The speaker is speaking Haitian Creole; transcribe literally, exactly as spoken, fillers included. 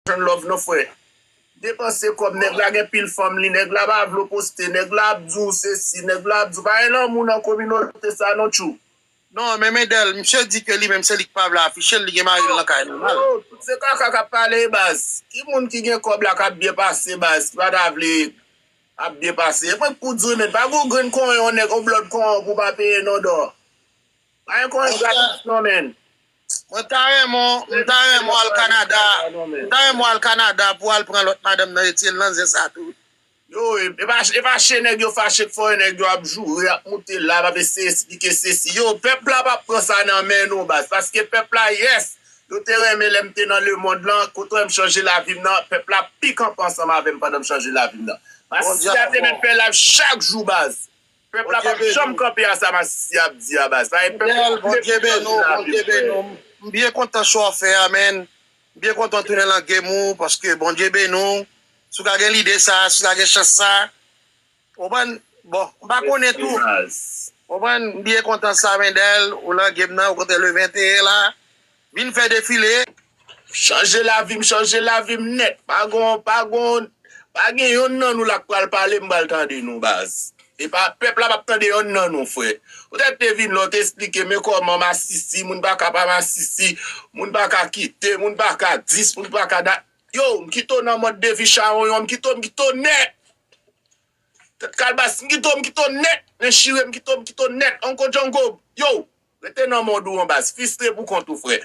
jwenn love non frè. Depanse kòb, nèg la gen pil fanm li, nèg la pa vle w poste, nèg la ap di w sesi, nèg la ap di w pa gen lanmou nan kominote sa non tjou. Non, men Mendel, misye di ke li menm se li k pa vle afiche l, li gen mari l nan kay li mal. Yo, tout se kaka k ap pale baz. Ki moun ki gen kòb la k ap byen pase baz, ki pa ta vle ap byen pase. E mwen k pou di w men, pa gen yon grenn konyen yon nèg, yon blòd konyen pou pa peye non dò. Pa gen konyen gratis non men. Mwen ta renmen, mwen ta renmen al Kanada. Mwen ta renmen al Kanada pou al pran lòt madanm nan retire l nan zen sa tou. Yo, e pa, e pa chen nèg yo fache k fè nèg yo ap joure, ap moute la, ap eseye esplike sesi. Yo, pèp la p ap pran sa nan men nou baz, paske pèp la, yes, yo te renmen lè m te nan lemonn lan, kote w wè m chanje lavi m nan, pèp la pi kanpe ansanm avè m pandan m chanje lavi m nan. Masisi a te mèt fè live chak jou baz. Pèp la p ap janm kanpe a sa Masisi ap di a baz. Sa e pèp la. Bondye beni w, Bondye beni w. M byen kontan sa w fè a, men. M byen kontan tounen nan game ou, paske Bondye beni w. Si w ka gen lide sa, si w ka gen chans sa. Konprann? Bon, m pa konnen tou. Konprann? M byen kontan sa, Mendel, ou nan game nan, ou kontre le venteyen la. Vin fè defile. Chanje lavi m, chanje lavi m nèt. Pa gon, pa gon, pa gen yonn nan nou la k pral pale, m pral tande nou, baz. E pa, pèp la p ap tande yonn nan nou, frè. Ou tèt te vin la, ou te esplike, men kòman masisi, moun pa ka pa masisi, moun pa ka kite, moun pa ka dis, moun pa ka da. Yo, m kite w nan mòd de vi chawonyon, m kite w, m kite w nèt. Tèt kalbas, m kite w, m kite w nèt. Men chire, m kite w, m kite w nèt. Onko Django, yo, rete nan mòd ou an baz. Fistre pou kont ou, frè.